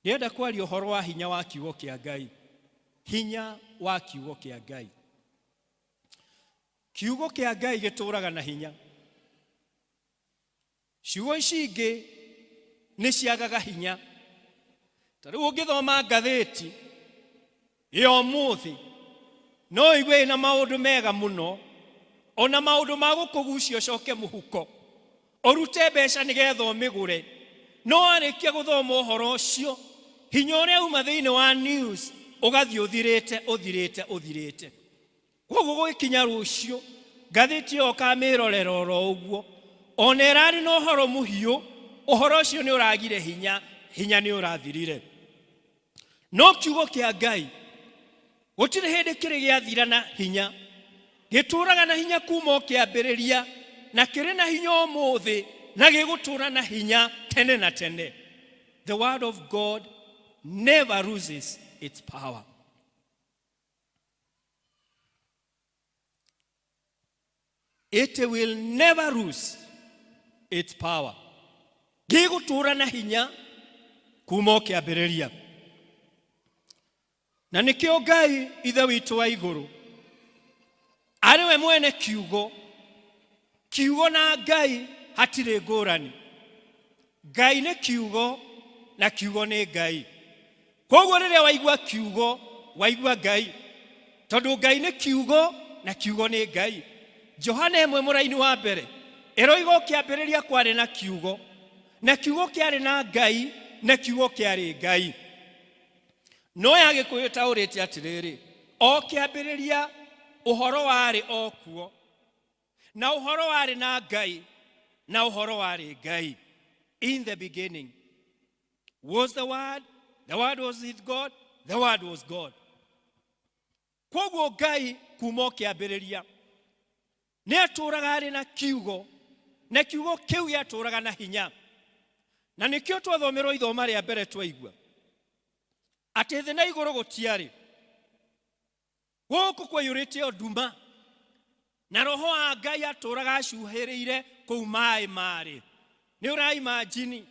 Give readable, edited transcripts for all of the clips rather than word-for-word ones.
Ndĩrenda kwaria ũhoro wa hinya wa kiugo kĩa Ngai. Hinya wa kiugo kĩa Ngai. Kiugo kĩa Ngai gĩtũũraga na hinya. Ciugo ici ingĩ nĩ ciagaga hinya. Ta rĩu ũngĩthoma ngathĩti ya ũmũthĩ no ũigue ĩna maũndũ mega mũno, ona maũndũ ma gũkũgucia ũcoke mũhuko, ũrute mbeca nĩgetha ũmĩgũre. No warĩkia gũthoma ũhoro ũcio, hinya ũrĩa uma thĩinĩ wa news ũgathiĩ ũthirĩte ũthirĩte ũthirĩte. Kwoguo gũgĩkinya rũciũ, ngathĩti ĩyo ũkamĩrorera oro ũguo. Ona ĩrarĩ na ũhoro mũhiũ, ũhoro ũcio nĩ ũragire hinya, hinya nĩ ũrathirire. No kiugo kĩa Ngai gũtirĩ hĩndĩ kĩrĩ gĩathira na hinya. Gĩtũũraga na hinya kuma o kĩambĩrĩria, na kĩrĩ na hinya ũmũthĩ, na gĩgũtũũra na hinya tene na tene. The word of God never loses its power. It will never lose its power. Gĩgũtũũra na hinya kuma o kĩambĩrĩria. Na nĩkĩo Ngai Ithe witũ wa igũrũ arĩ we mwene kiugo, kiugo na Ngai hatirĩ ngũrani. Ngai nĩ kiugo na kiugo nĩ Ngai. Koguo rĩrĩa waigua kiugo waigua Ngai, tondũ Ngai nĩ kiugo na kiugo nĩ Ngai. Johana ĩmwe mũraini wa mbere ĩroiga ũkĩambĩrĩria kwarĩ na kiugo, na kiugo kĩarĩ na Ngai, na kiugo kĩarĩ Ngai. No ya Gĩkũyũ ĩtaũrĩte atĩrĩrĩ, o kĩambĩrĩria ũhoro warĩ o kuo, na ũhoro warĩ na Ngai, na ũhoro warĩ Ngai. In the beginning was the Word, the Word was with God, the Word was God. Kwoguo Ngai kuma o kĩambĩrĩria nĩ atũũraga arĩ na kiugo, na kiugo kĩu gĩatũũraga na hinya. Na nĩkĩo twathomerwo ithoma rĩa mbere twaigua atĩ thĩ na igũrũ gũtiarĩ, Gũkũ kwaiyũrĩte o nduma, na Roho wa Ngai atũũraga acuhĩrĩire kũu maĩ maarĩ. Nĩ ũraimajini,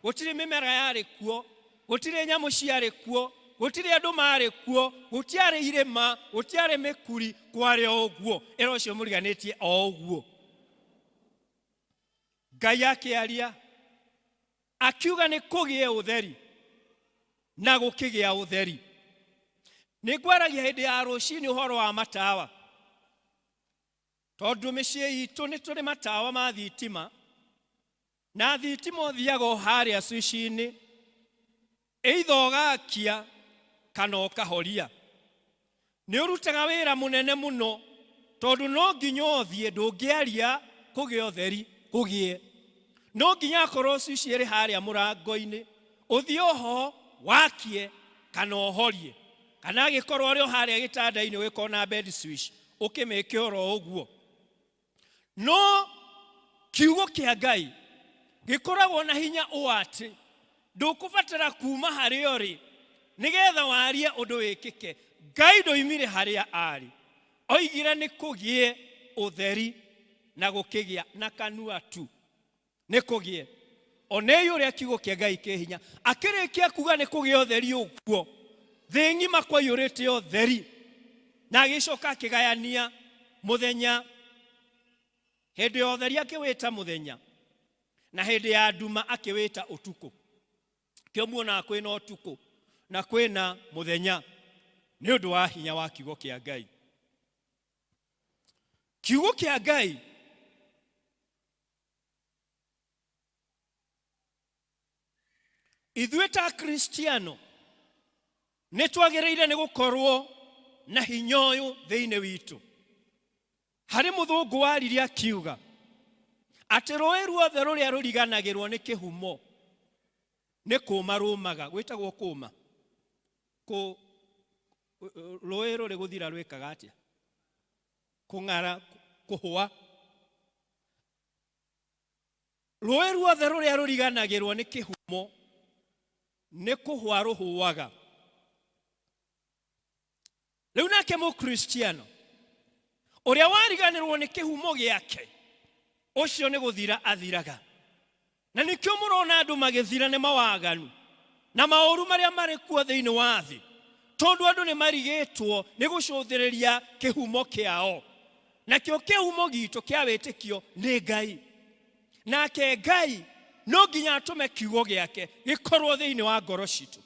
gũtirĩ mĩmera yarĩ kuo, gũtirĩ nyamũ ciarĩ kuo, gũtirĩ andũ maarĩ kuo, gũtiarĩ irĩma, gũtiarĩ mĩkuri, kwarĩ o ũguo. Ĩra ũcio mũriganĩtie o ũguo. Ngai akĩaria, akiuga nĩ kũgĩe ũtheri, na gũkĩgĩa ũtheri. Nĩ ngwaragia hĩndĩ ya rũcinĩ ũhoro wa matawa, tondũ mĩciĩ itũ nĩ tũrĩ matawa ma thitima, na thitima ũthiaga o harĩa switch-inĩ, either ũgakia kana ũkahoria. Nĩ ũrutaga wĩra mũnene mũno, tondũ no nginya ũthiĩ, ndũngĩaria kũgĩe ũtheri, kũgĩe. No nginya akorwo switch ĩrĩ harĩa mũrango-inĩ, ũthiĩ oho wakie kana ũhorie. Kana angĩkorwo ũrĩ o harĩa gĩtanda-inĩ ũgĩkorwo na bed switch, ũkĩmĩke oro ũguo. No kiugo kĩa Ngai gĩkoragwo na hinya ũũ atĩ ndũkũbatara kuma harĩa ũrĩ nĩgetha warie ũndũ wĩkĩke. Ngai ndoimire harĩa arĩ, oigire nĩ kũgĩe ũtheri na gũkĩgĩa na kanua tu. Nĩ kũgĩe. Onei ũrĩa kiugo kĩa Ngai kĩ hinya. Akĩrĩkia kuga nĩ kũgĩe ũtheri ũguo, thĩ ng'ima kwaiyũrĩte ũtheri. Na agĩcoka akĩgayania mũthenya, hĩndĩ ya ũtheri akĩwĩta mũthenya, na hĩndĩ ya nduma akĩwĩta ũtukũ. Kĩo muonaga kwĩna ũtukũ na kwĩna mũthenya nĩ ũndũ wa hinya wa kiugo kĩa Ngai. Kiugo kĩa Ngai Ithuĩ ta Akristiano nĩ twagĩrĩire nĩ gũkorwo na hinya ũyũ thĩinĩ witũ. Harĩ mũthũngũ waririe akiuga atĩ rũĩ ruothe rũrĩa rũriganagĩrwo nĩ kĩhumo nĩ kũma rũmaga, gwĩtagwo kũma. Kũ, rũĩ rũrĩ gũthira rwĩkaga atĩa? Kũng'ara, kũhũa. Rũĩ ruothe rũrĩa rũriganagĩrwo nĩ kĩhumo nĩ kũhũa rũhũaga. Rĩu nake Mũkristiano ũrĩa wariganĩrwo nĩ kĩhumo gĩake, ũcio nĩ gũthira athiraga. Na nĩkĩo mũrona andũ magĩthira nĩ mawaganu. Na maũru marĩa marĩ kuo thĩinĩ wa thĩ, tondũ andũ nĩ marigĩtwo nĩ gũcũthĩrĩria kĩhumo kĩao. Nakĩo kĩhumo gitũ kĩa wĩtĩkio nĩ Ngai. Nake Ngai no nginya atũme kiugo gĩake gĩkorwo thĩinĩ wa ngoro citũ,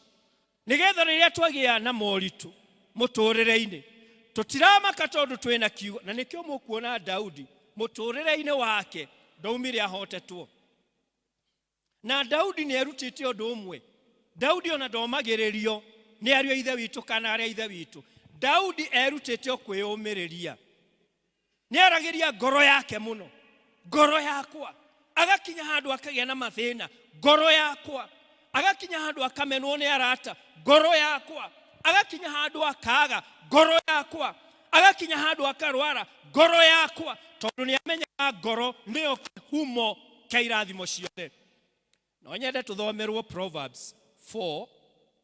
nĩgetha rĩrĩa twagĩa na moritũ mũtũrĩre-inĩ tũtiramaka tondũ twĩna kiugo. Na nĩkĩo mũkuona Daudi mũtũrĩre-inĩ wake ndaumire ahotetwo. Na Daudi nĩ erutĩte ũndũ ũmwe. Daudi ona ndomagĩrĩrio nĩ ariũ a ithe witũ kana arĩa ithe witũ. Daudi erutĩte o kwĩyũmĩrĩria. Nĩ aragĩria ngoro yake mũno. Ngoro yakwa. Agakinya handũ akagĩa na mathĩna. Ngoro yakwa. Agakinya handũ akamenwo nĩ arata. Ngoro yakwa. Agakinya handũ akaga. Ngoro yakwa. Agakinya handũ akarwara. Ngoro yakwa. Tondũ nĩ amenyaga ngoro nĩyo kĩhumo kĩa irathimo ciothe. No nyende tũthomerwo Proverbs 4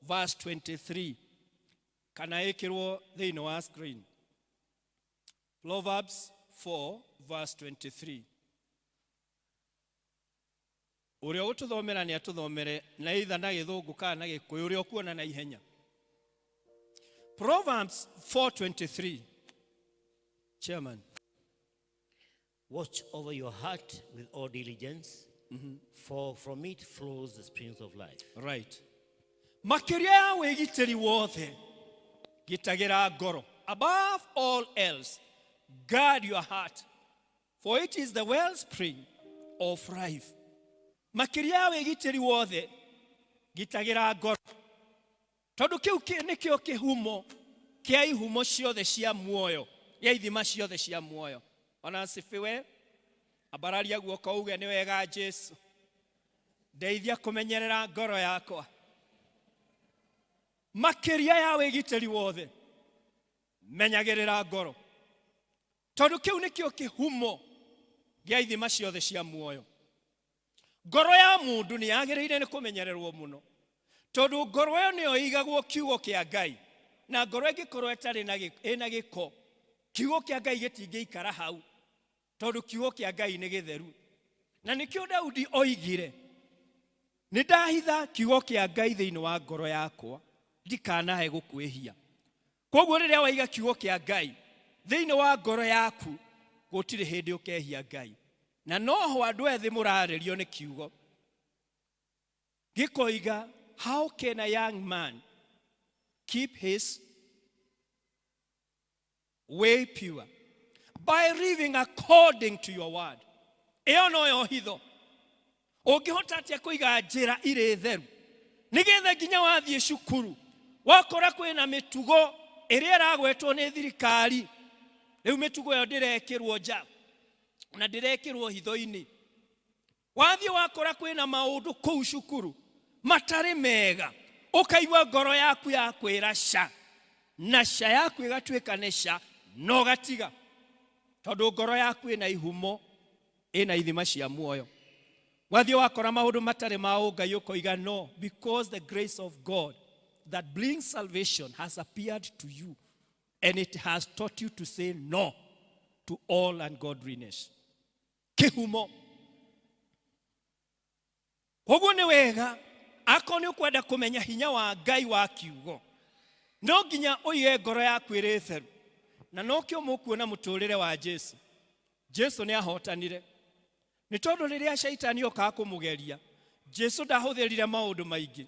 verse 23 kana ĩkĩrwo thĩinĩ wa screen. Proverbs 4 verse 23. Ũrĩa ũgũtũthomera nĩ atũthomere na either na Gĩthũngũ kana na Gĩkũyũ, ũrĩa ũkuona na ihenya. Proverbs 4:23. Chairman. Watch over your heart with all diligence, for from it flows the springs of life. Right. Makĩria ya wĩgitĩri wothe, gitagĩra ngoro. Above all else, guard your heart, for it is the wellspring of life. Makĩria ya wĩgitĩri wothe, gitagĩra ngoro, tondũ kĩu nĩkĩo kĩhumo kĩa ihumo ciothe cia muoyo, gĩa ithima ciothe cia muoyo. Ona asifiwe. Ambararia guoko uge nĩ wega Jesu, ndeithia kũmenyerera ngoro yakwa. Makĩria ya wĩgitĩri wothe, menyagĩrĩra ngoro, tondũ kĩu nĩkĩo kĩhumo gĩa ithima ciothe cia muoyo. Ngoro ya mũndũ nĩ yagĩrĩire nĩ kũmenyererwo mũno, tondũ ngoro ĩyo nĩyo ĩigagwo kiugo kĩa Ngai, na ngoro ĩngĩkorwo ĩtarĩ na ĩna gĩko, kiugo kĩa Ngai gĩtingĩikara hau, tondũ kiugo kĩa Ngai nĩ gĩtheru. Na nĩkĩo Daudi oigire, nĩ ndahitha kiugo kĩa Ngai thĩinĩ wa ngoro yakwa, ndikanahe gũkwĩhia. Koguo rĩrĩa waiga kiugo kĩa Ngai thĩinĩ wa ngoro yaku, gũtirĩ hĩndĩ ũkehia Ngai. Na noho andũ ethĩ mũrarĩrio nĩ kiugo gĩkoiga, how can a young man keep his way pure? By living according to your word. Ĩyo noyo hitho. Ũngĩhota atĩa kũiga njĩra irĩ theru, nĩgetha nginya wathiĩ cukuru wakora kwĩna mĩtugo ĩrĩa ĩragwetwo nĩ thirikari, rĩu mĩtugo ĩyo ndĩrekĩrwo nja na ndĩrekĩrwo hitho-inĩ. Wathiĩ wakora kwĩna maũndũ kũu cukuru matarĩ mega, ũkaigua ngoro yaku ya kwĩra ca, na ca yaku ĩgatuĩka nĩ ca, na ũgatiga, tondũ ngoro yaku ĩna ihumo, ĩna ithima cia muoyo. Wathiĩ wakora maũndũ matarĩ ma ũngai, ũkoiga no, because the grace of God that brings salvation has appeared to you, and it has taught you to say no to all ungodliness. Kĩhumo. Koguo nĩ wega, akorwo nĩ ũkwenda kũmenya hinya wa Ngai wa kiugo, no nginya ũige ngoro yaku ĩrĩ theru. Na nokĩo mũkuona mũtũrĩre wa Jesu. Jesu nĩ ahotanire, nĩ tondũ rĩrĩa caitani okaga kũmũgeria, Jesu ndahũthĩrire maũndũ maingĩ.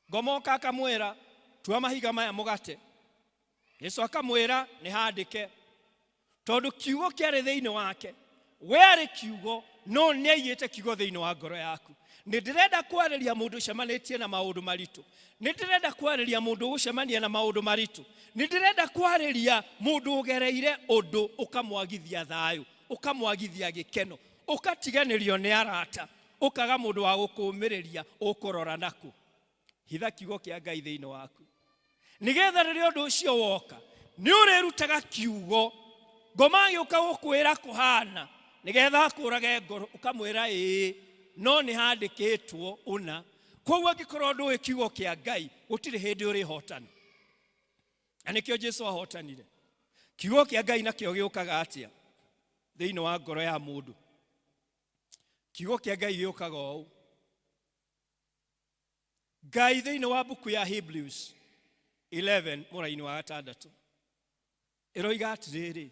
Ngomoka akamwĩra, tua mahiga maya mũgate. Jesu akamwĩra nĩ handĩke, tondũ kiugo kĩarĩ thĩinĩ wake. We arĩ kiugo, no nĩ aigĩte kiugo thĩinĩ wa ngoro yaku. Nĩ ndĩrenda kwarĩria mũndũ ũcemanĩtie na maũndũ maritũ. Nĩ ndĩrenda kwarĩria mũndũ ũgũcemania na maũndũ maritũ. Nĩ ndĩrenda kwarĩria mũndũ ũgereire ũndũ ũkamwagithia thayũ, ũkamwagithia gĩkeno, ũkatiganĩrio nĩ arata, ũkaga mũndũ wa gũkũũmĩrĩria, ũkũrora naku. Hitha kiugo kĩa Ngai thĩinĩ waku, nĩgetha rĩrĩa ũndũ ũcio woka nĩ ũrĩrutaga kiugo. Ngoma agĩũka gũkwĩra kũhana nĩgetha akũrage ngoro, ũkamwĩra ĩĩ, no nĩ handĩkĩtwo ũna. Koguo angĩkorwo ndũĩ kiugo kĩa Ngai, gũtirĩ hĩndĩ ũrĩhotana. Na nĩkĩo Jesu ahotanire. Kiugo kĩa Ngai nakĩo gĩũkaga atĩa thĩinĩ wa ngoro ya mũndũ? Kiugo kĩa Ngai gĩũkaga ũũ. Ngai thĩinĩ wa mbuku ya Hebrews 11 mũraini wa gatandatũ ĩroiga atĩrĩrĩ,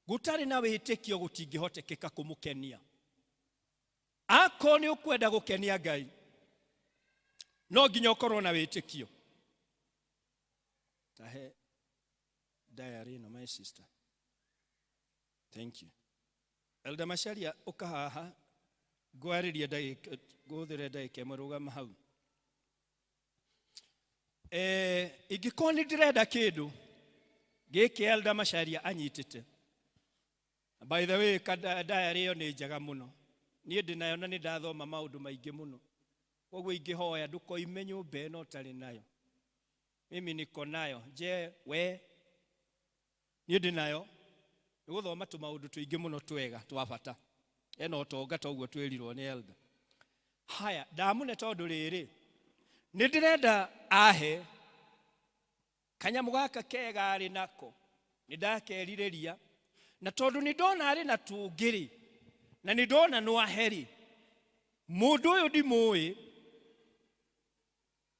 gũtarĩ na wĩtĩkio gũtingĩhotekeka kũmũkenia. Akorwo nĩ ũkwenda gũkenia Ngai, no nginya ũkorwo na wĩtĩkio. Tahe diary ĩno, my sister. Thank you. Elder Macharia, ũka haha ngwarĩrie ndagĩka, ngũhũthĩre ndagĩka ĩmwe, rũgama hau. Ingĩkorwo nĩ ndĩrenda kĩndũ gĩkĩ Elder Macharia anyitĩte, by the way, diary ĩyo nĩ njega mũno, niĩ ndĩ nayo na nĩ ndathoma maũndũ maingĩ mũno, koguo ingĩhoya ndũkoime nyũmba ĩno ũtarĩ nayo. Mimi niko nayo, je we? Niĩ ndĩ nayo, nĩ gũthoma tũmaũndũ tũingĩ mũno twega twa bata, ena ũtonga toguo twĩrirwo nĩ elder. Haya, ndamũne tondũ rĩrĩ nĩ ndĩrenda ahe kanyamũ gaka kega arĩ nako, nĩ ndakerirĩria, na tondũ nĩ ndona arĩ na tũngĩ-rĩ, na nĩ ndona no ahe-rĩ, mũndũ ũyũ ndimũĩ,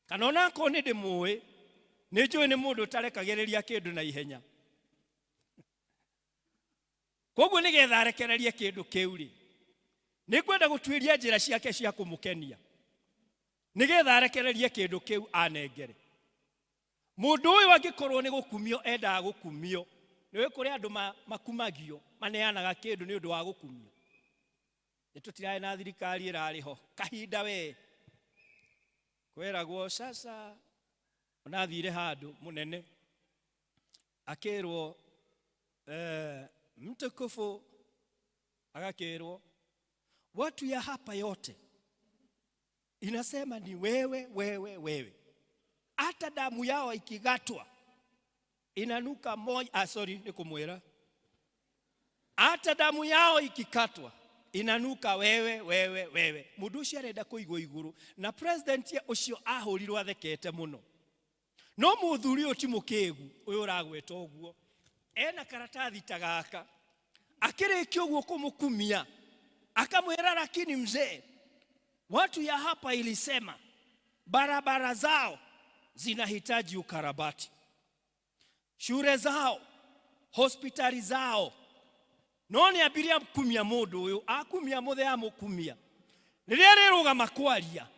kana onakorwo nĩ ndĩmũĩ, nĩ njũĩ nĩ mũndũ ũtarekagĩrĩria kĩndũ na ihenya. Koguo nĩgetha arekererie kĩndũ kĩu rĩ, nĩ ngwenda gũtuĩria njĩra ciake cia kũmũkenia, nĩgetha arekererie kĩndũ kĩu anengere. Mũndũ ũyũ angĩkorwo nĩ gũkumio endaga gũkumio, nĩ ũĩ kũrĩ andũ makumagio, maneanaga kĩndũ nĩ ũndũ wa gũkumio. Nĩ tũtirarĩ na thirikari ĩrarĩ ho kahinda we kweragwo sasa, ona athire handũ mũnene akĩrwo mtukufu, agakĩrwo watu ya hapa yote inasema ni wewe, wewe, wewe, hata damu yao ikigatwa inanuka moja. Ah, sorry, ni kumwira, hata damu yao ikikatwa inanuka wewe, wewe, wewe. Mundu ucio arenda kuigwo iguru, na president ucio ahũrirwo athekete mũno, no mũthuri ũyũ ti mũkĩgu, ũyũ ũragweta ũguo ena karatathi ta gaka, akĩrĩkia ũguo kũmũkumia akamwĩra, lakini mzee, watu ya hapa ilisema barabara zao zinahitaji ukarabati, shule zao, hospitali zao. No nĩ ambirie kumia mũndũ ũyũ, akumia mũthee, amũkumia, rĩrĩa rĩrũgama kwaria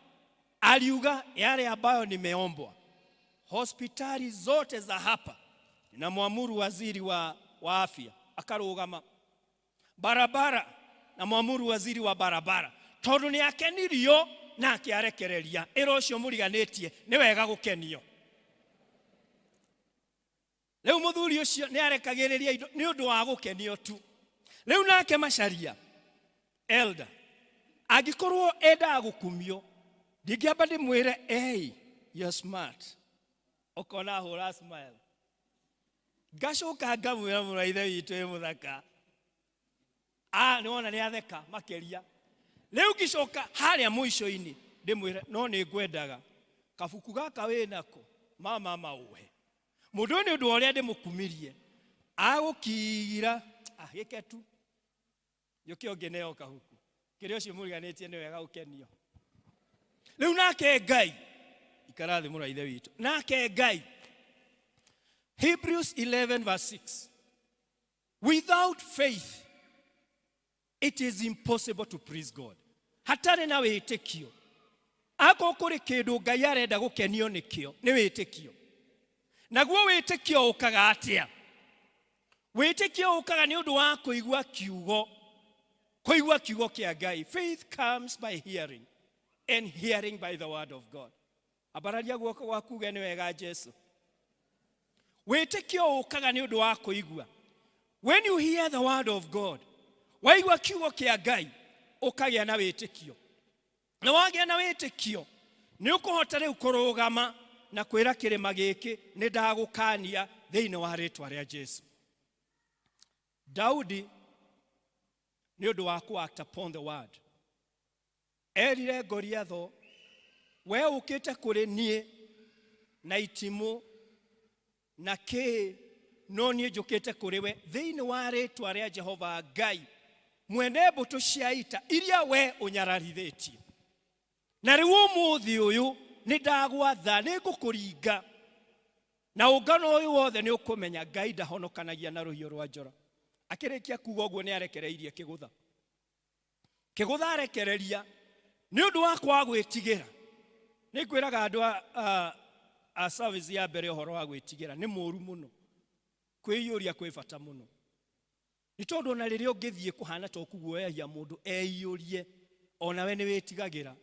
aliuga yale ambayo nimeombwa, hospitali zote za hapa, namwamuru waziri wa afya akarũgama, barabara na mwamuru waziri wa barabara, tondũ nĩ akenirio na akĩarekereria. Ĩra ũcio mũriganĩtie nĩ wega gũkenio. Rĩu mũthuri ũcio nĩ arekagĩrĩria indo nĩ ũndũ wa gũkenio tu. Rĩu nake Macharia elder angĩkorwo endaga gũkumio, ndingĩamba ndĩmwĩre, "Hey, you're smart," ũkona hũra smile, ngacoka ngamwĩra, "Mũra ithe witũ ĩ mũthaka." Ah, nĩ wona nĩ atheka makĩria. Rĩu ngĩcoka harĩa mũico-inĩ ndĩmwĩre, "No nĩ ngwendaga kabuku gaka wĩ nako, mama maũhe mũndũ ũyũ nĩ ũndũ wa ũrĩa ndĩmũkumirie." Agũkiira, ah, gĩke tu gĩũke ũngĩneo kabuku kĩrĩa ũcio mũriganĩtie, nĩ wega ũkenio. Rĩu nake Ngai, ikara thĩ mũra ithe witũ, nake Ngai, Hebrews 11 verse 6, without faith it is impossible to please God. Hatarĩ na wĩtĩkio, akorwo kũrĩ kĩndũ Ngai arenda gũkenio nĩkĩo nĩ wĩtĩkio. Naguo wĩtĩkio ũkaga atĩa? Wĩtĩkio ũkaga nĩ ũndũ wa kũigua kiugo, kũigua kiugo kĩa Ngai. Faith comes by hearing, and hearing by the word of God. Ambararia guoko gwaku uge nĩ wega Jesu. Wĩtĩkio ũkaga nĩ ũndũ wa kũigua. When you hear the word of God, waigua kiugo kĩa Ngai, ũkagĩa na wĩtĩkio, na wagĩa na wĩtĩkio nĩ ũkũhota rĩu kũrũgama na kwĩra kĩrĩma gĩkĩ, "Nĩ ndagũkania thĩinĩ wa rĩtwa rĩa Jesu." Daudi nĩ ũndũ wa ku act upon the word erire Goliatho, "We ũkĩte kũrĩ niĩ na itimũ na kĩ, no niĩ njũkĩte kũrĩ we thĩinĩ wa rĩtwa rĩa Jehova Ngai mwene mbũtũ cia ita iria we ũnyararithĩtie, na rĩu ũmũthĩ ũyũ." Nĩ ndagwatha, nĩ ngũkũringa. Na ũngano ũyũ wothe nĩ ũkũmenya Ngai ndahonokanagia na rũhiũ rwa njora. Akĩrĩkia kuga ũguo nĩ arekereirie kĩgũtha. Kĩgũtha arekereria nĩ ũndũ wa kwaga gwĩtigĩra. Nĩ ngwĩraga andũ a service ya mbere ũhoro wa gwĩtigĩra nĩ mũru mũno. Kwĩiyũria kwĩ bata mũno. Nĩ tondũ ona rĩrĩa ũngĩthiĩ kũhana ta ũkũguoyahia mũndũ eiyũrie, onawe nĩ wĩtigagĩra.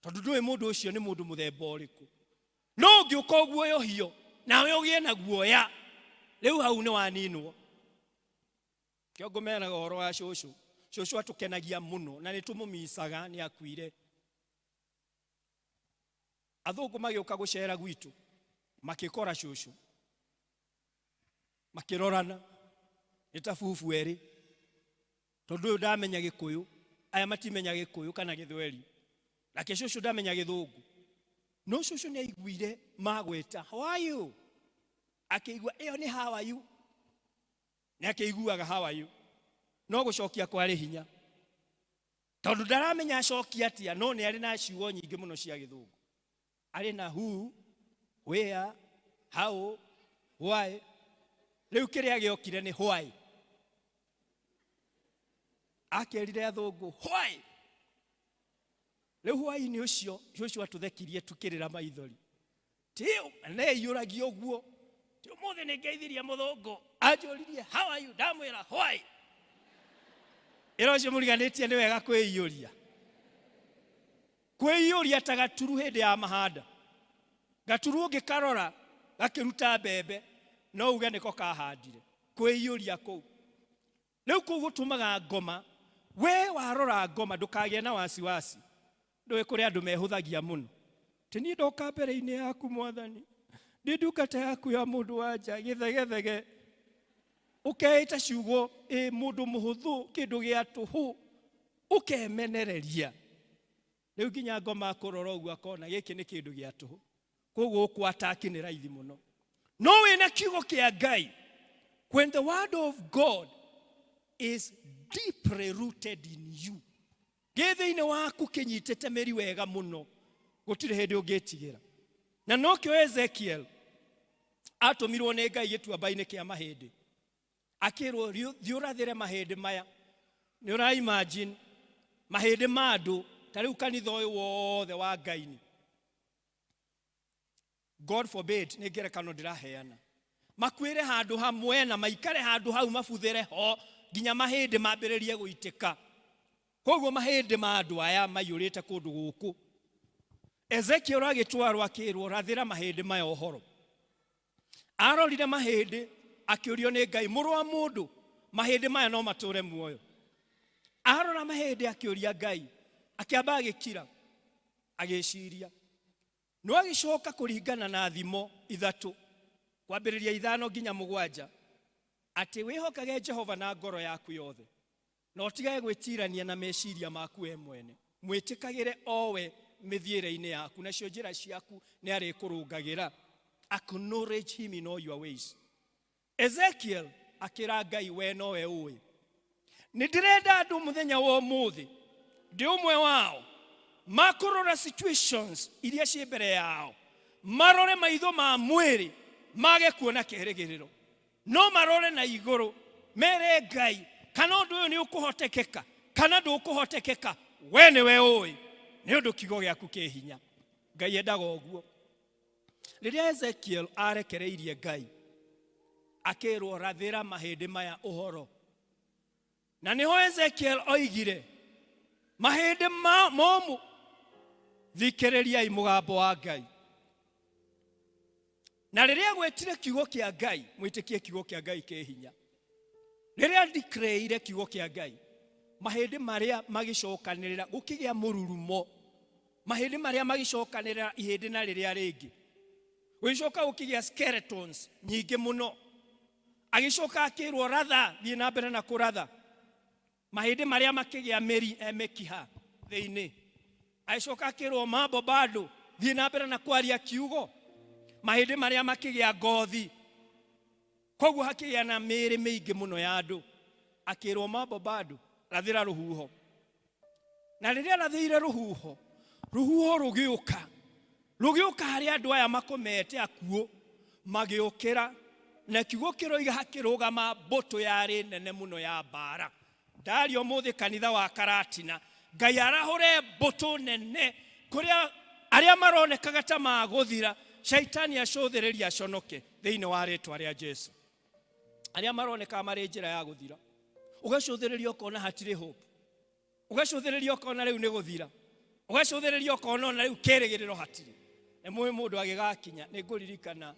Tondũ ndũĩ mũndũ ũcio nĩ mũndũ mũthemba ũrĩkũ. No ũngĩũka ũguoyohio, nawe ũgĩe na guoya, rĩu hau nĩ waninwo. Kĩo ngũmeraga ũhoro wa cũcũ. Cũcũ atũkenagia mũno na nĩ tũmũmicaga, nĩ akuire. Athũngũ magĩũka gũcera gwitũ, makĩkora cũcũ. Makĩrorana, nĩ ta bubu erĩ. Tondũ ũyũ ndamenya Gĩkũyũ, aya matimenya Gĩkũyũ kana Gĩthweri. Nake cũcũ ndamenya Gĩthũngũ. No cũcũ nĩ aiguire magwĩta, how are you? Akĩigua ĩyo nĩ how are you? Nĩ akĩiguaga how are you? No gũcokia kwarĩ hinya. Tondũ ndaramenya acokia atĩa, no nĩ arĩ na ciugo nyingĩ mũno cia Gĩthũngũ. Arĩ na who, where, how, why. Rĩu kĩrĩa gĩokire nĩ why. Akerire athũngũ why. Rĩu hwaĩ-inĩ ũcio cũcũ atũthekirie tukĩrĩra maithori. Ti neyũragia ũguo. Ti ũmũthĩ nĩ ngeithirie mũthũngũ. Anjũririe how are you? Ndamwĩra why. Ĩra ũcio mũriganĩtie nĩ wega kwĩiyũria. Kwĩiyũria ta gaturu hĩndĩ ya mahanda. Gaturu ũngĩkarora gakĩruta mbembe no uge nĩko kahandire. Kwĩiyũria kũu. Rĩu kũu gũtũmaga ngoma, we warora ngoma ndũkagĩe na wasiwasi. Ndũĩ kũrĩ andũ mehũthagia mũno. Ti niĩ ndoka mbere-inĩ yaku mwathani, ndĩ ndungata yaku ya mũndũ wa nja, gĩthegethege. Ũkeĩta ciugo, ĩ mũndũ mũhũthũ, kĩndũ gĩa tũhũ, ũkemenereria. Rĩu nginya ngoma akũrora ũguo akona gĩkĩ nĩ kĩndũ gĩa tũhũ. Koguo gũkũ-attack nĩ raithi mũno. No wĩna kiugo kĩa Ngai, when the word of God is deeply rooted in you, gĩ thĩinĩ waku kĩnyitĩte mĩri wega mũno, gũtirĩ hĩndĩ ũngĩtigĩra. Na nokĩo Ezekiel atũmirwo nĩ Ngai gĩtuamba-inĩ kĩa mahĩndĩ. Akĩrwo thiĩ ũrathĩre mahĩndĩ maya. Nĩ ũra imagine mahĩndĩ ma andũ ta rĩu kanitha ũyũ wothe wa Ngai-inĩ. God forbid, nĩ ngerekano ndĩraheana. Makuĩre handũ hamwe na maikare handũ hau mabuthĩre ho nginya mahĩndĩ mambĩrĩrie gũitĩka. Koguo mahĩndĩ ma andũ aya maiyũrĩte kũndũ gũkũ. Ezekiel agĩtwarwo akĩrwo rathĩra mahĩndĩ maya ũhoro. Arorire mahĩndĩ akĩũrio nĩ Ngai, mũrũ wa mũndũ, mahĩndĩ maya no matũre muoyo? Arora mahĩndĩ akĩũria Ngai, akĩamba agĩkira, agĩciria. No agĩcoka kũringana na thimo ithatũ, kwambĩrĩria 5 nginya 7, atĩ wĩhokage Jehova na ngoro yaku yothe, na ũtigage gwĩtirania na meciria maku we mwene. Mwĩtĩkagĩre o we mĩthiĩre-inĩ yaku, nacio njĩra ciaku nĩ arĩkũrũngagĩra. Acknowledge him in all your ways. Ezekiel akĩra Ngai, we nowe ũĩ. Nĩ ndĩrenda andũ mũthenya wa ũmũthĩ, ndĩ ũmwe wao, makũrora situations iria ciĩ mbere yao, marore maitho ma mwĩrĩ mage kuona kĩrĩgĩrĩro, no marore na igũrũ mere Ngai kana ũndũ ũyũ nĩ ũkũhotekeka kana ndũkũhotekeka, we nĩwe ũĩ, nĩ ũndũ kiugo gĩaku kĩ hinya. Ngai endaga ũguo. Rĩrĩa Ezekiel arekereirie Ngai, akĩrwo rathĩra mahĩndĩ maya ũhoro. Na nĩho Ezekiel oigire, mahĩndĩ momũ, thikĩrĩriai mũgambo wa Ngai. Na rĩrĩa gwetire kiugo kĩa Ngai, mwĩtĩkie kiugo kĩa Ngai kĩ hinya. Rĩrĩa ndikreire kiugo kĩa Ngai, mahĩndĩ marĩa magĩcokanĩrĩra, gũkĩgĩa mũrurumo. Mahĩndĩ marĩa magĩcokanĩrĩra ihĩndĩ na rĩrĩa rĩngĩ. Gũgĩcoka gũkĩgĩa skeletons nyingĩ mũno. Agĩcoka akĩrwo ratha, thiĩ na mbere na kũratha. Mahĩndĩ marĩa makĩgĩa mĩri mĩkiha thĩinĩ. Agĩcoka akĩrwo mambo bado, thiĩ na mbere na kwaria kiugo. Mahĩndĩ marĩa makĩgĩa ngothi. Koguo hakĩgĩa na mĩĩrĩ mĩingĩ mũno ya andũ. Akĩrwo mambo bado, rathĩra rũhuho. Na rĩrĩa rathĩire rũhuho, rũhuho rũgĩũka. Rũgĩũka harĩ andũ aya makomete akuũ, magĩũkĩra, na kiugo kĩroiga hakĩrũgama mbũtũ yarĩ nene mũno ya mbara. Ndaria ũmũthĩ kanitha wa Karatina, Ngai arahũre mbũtũ nene kũrĩa arĩa maronekaga ta magũthira, shaitani acũthĩrĩria aconoke thĩinĩ wa rĩtwa rĩa Jesu. Arĩa maronekaga marĩ njĩra ya gũthira, ũgacũthĩrĩria ũkona hatirĩ hope, ũgacũthĩrĩria ũkona rĩu nĩ gũthira, ũgacũthĩrĩria ũkona ona rĩu kĩrĩgĩrĩro hatirĩ. Nĩ mũĩ mũndũ agĩgakinya, nĩ ngũririkana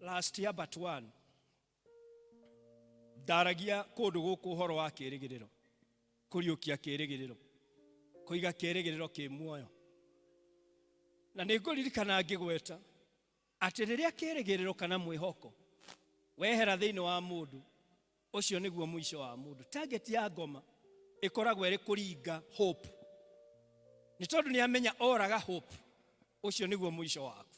last year but one, ndaragia kũndũ gũkũ ũhoro wa kĩrĩgĩrĩro, kũriũkia kĩrĩgĩrĩro, kũiga kĩrĩgĩrĩro kĩ muoyo. Na nĩ ngũririkana ngĩgweta atĩ rĩrĩa kĩrĩgĩrĩro kana mwĩhoko wehera thĩinĩ wa mũndũ, ũcio nĩguo mũico wa mũndũ. Target ya ngoma ĩkoragwo ĩrĩ kũringa hope, nĩ tondũ nĩ amenya oraga hope, ũcio nĩguo mũico waku.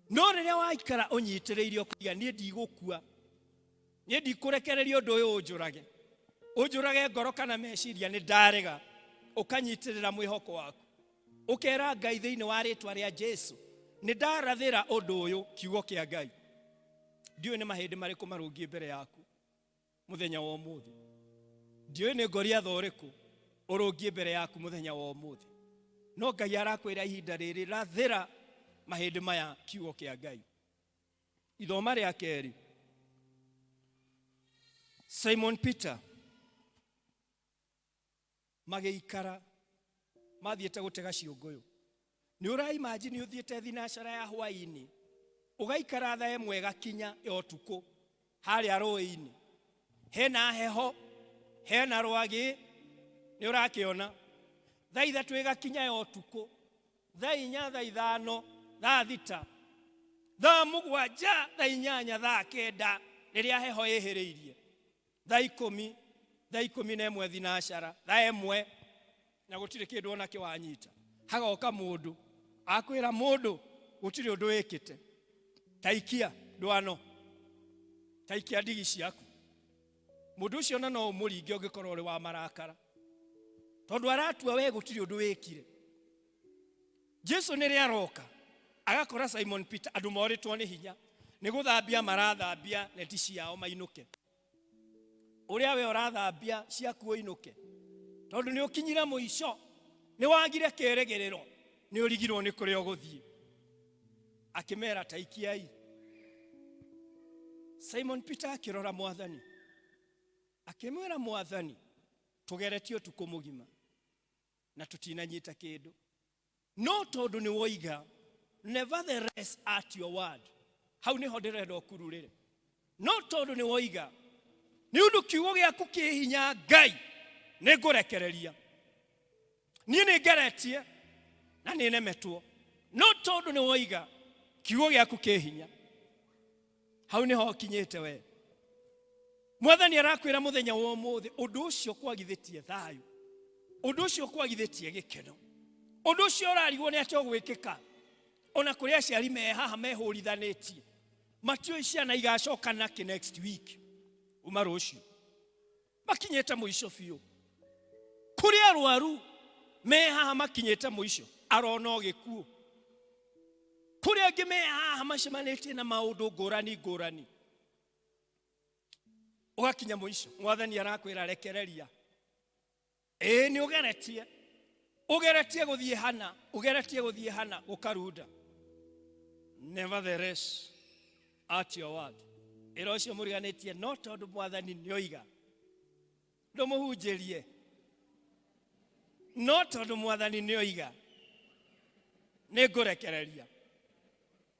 No rĩrĩa waikara ũnyitĩrĩire ũkauga niĩ ndigũkua, niĩ ndikũrekereria ũndũ ũyũ ũnjũrage, ũnjũrage ngoro kana meciria, nĩ ndarega, ũkanyitĩrĩra mwĩhoko waku, ũkera Ngai thĩinĩ wa rĩtwa rĩa Jesu, nĩ ndarathĩra ũndũ ũyũ, kiugo kĩa Ngai. Ndiũĩ nĩ mahĩndĩ marĩkũ marũngiĩ mbere yaku mũthenya wa ũmũthĩ, ndiũĩ nĩ Goliath ũrĩkũ ũrũngiĩ mbere yaku mũthenya wa ũmũthĩ, no Ngai arakwĩra ihinda rĩrĩ, rathĩra mahĩndĩ maya kiugo kĩa Ngai. Ithoma rĩa kerĩ, Simon Peter magĩikara mathiĩte gũtega ciũngũyũ. Nĩ ũraimagine ũthiĩte thinacara ya hwaĩ-inĩ, ũgaikara thaa ĩmwe ĩgakinya ya ũtukũ harĩa rũĩ-inĩ, hena heho, hena rwagĩ, nĩ ũrakĩona. Thaa ithatũ ĩgakinya ya ũtukũ, thaa inya, thaa ithano, thaa thita, thaa mũgwanja, thaa inyanya, thaa kenda, rĩrĩa heho ĩhĩrĩirie, thaa ikũmi, thaa ikũmi na ĩmwe thinacara, thaa ĩmwe, na gũtirĩ kĩndũ ona kĩ wanyita. Hagoka mũndũ akwĩra mũndũ gũtirĩ ũndũ wĩkĩte, taikia ndwano, taikia ndigi ciaku. Mũndũ ũcio na no ũmũringe ũngĩkorwo ũrĩ wa marakara, tondũ aratua we gũtirĩ ũndũ wĩkire. Jesu nĩrĩa aroka agakora Simon Peter, andũ morĩtwo nĩ hinya nĩ gũthambia marathambia neti ciao mainũke, ũrĩa we ũrathambia ciaku ũinũke, tondũ nĩ ũkinyire mũico, nĩ wagire kĩrĩgĩrĩro, nĩ ũrigirwo nĩ kũrĩa ũgũthiĩ. Akĩmera taikiai. Simon Peter akĩrora Mwathani, akĩmwĩra Mwathani, tũgeretie ũtukũ mũgima na tũtinanyita kĩndũ, no tondũ nĩ woiga, nevertheless at your word, hau nĩho ndĩrenda ũkururĩre, no tondũ nĩ woiga, nĩ ũndũ kiugo gĩaku kĩ hinya Ngai, nĩ ngũrekereria. Niĩ nĩ ngeretie na nĩ nemetwo, no tondũ nĩ woiga kiugo gĩaku kĩ hinya, hau nĩho ũkinyĩte we. Mwathani arakwĩra mũthenya wa ũmũthĩ, ũndũ ũcio kwagithĩtie thayũ, ũndũ ũcio kwagithĩtie gĩkeno, ũndũ ũcio ũrarigwo nĩ atĩ ũgwĩkĩka. Ona kũrĩ aciari me haha mehũrithanĩtie, matiũĩ ciana igacoka nakĩ next week, uma rũciũ, makinyĩte mũico biũ. Kũrĩ arwaru me haha makinyĩte mũico, arona o gĩkuũ. Kũrĩ angĩ me haha macemanĩtie na maũndũ ngũrani ngũrani, ũgakinya mũico. Mwathani arakwĩra rekereria. Ĩĩ, nĩ ũgeretie, ũgeretie gũthiĩ hana, ũgeretie gũthiĩ hana gũkarunda, nevertheless at your word. Ĩra ũcio mũriganĩtie, no tondũ Mwathani nĩ oiga, ndũmũhunjĩrie, no tondũ Mwathani nĩ oiga, nĩ ngũrekereria.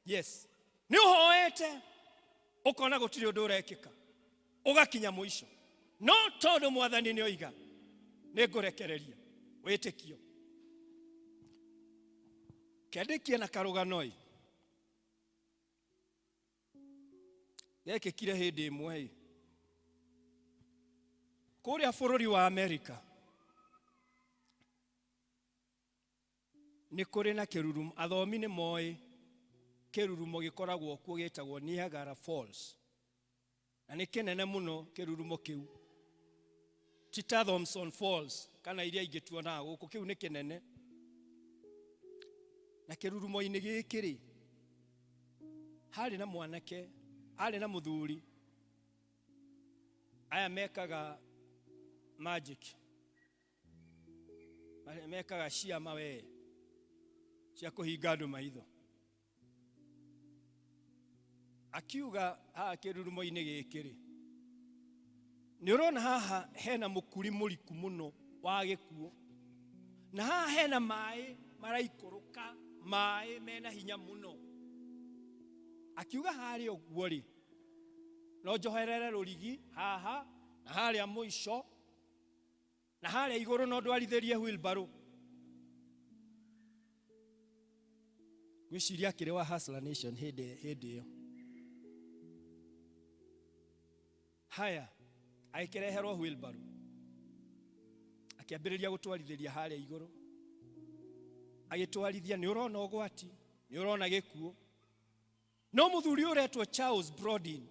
Yes, nĩ ũhoete ũkona gũtirĩ ũndũ ũrekĩka, ũgakinya mũico, no tondũ Mwathani nĩ oiga, nĩ ngũrekereria. Wĩtĩkio kendĩkie na karũgano-ĩ gekĩkire hĩndĩ ĩmwe-ĩ kũrĩa bũrũri wa Amerika. Nĩ kũrĩ na kĩrurumo, athomi nĩ moĩ kĩrurumo gĩkoragwo kuo gĩtagwo Niagara Falls, na nĩ kĩnene mũno kĩrurumo kĩu, ti ta Thomson Falls kana iria ingĩ tuonaga gũkũ, kĩu nĩ kĩnene. Na kĩrurumo-inĩ gĩkĩ rĩ, harĩ na mwanake, harĩ na mũthuri. Aya mekaga magic, mekaga ciama we cia kũhinga andũ maitho. Akiuga haha kĩrurumo-inĩ gĩkĩ rĩ, nĩ ũrona haha hena mũkuri mũriku mũno wa gĩkuũ, na haha hena maĩ maraikũrũka, maĩ mena hinya mũno. Akiuga harĩa ũguo rĩ, no njoherere rũrigi haha na harĩa mũico na harĩa igũrũ, no ndwarithĩrie wheelbarrow. Ngwĩciria akĩrĩ wa Hustler Nation hĩndĩ ĩyo. Haya, agĩkĩreherwo wheelbarrow, akĩambĩrĩria gũtwarithĩria harĩa igũrũ, agĩtwarithia. Nĩ ũrona ũgwati, nĩ ũrona gĩkuũ, no mũthuri ũyũ ũretwo Charles Brodin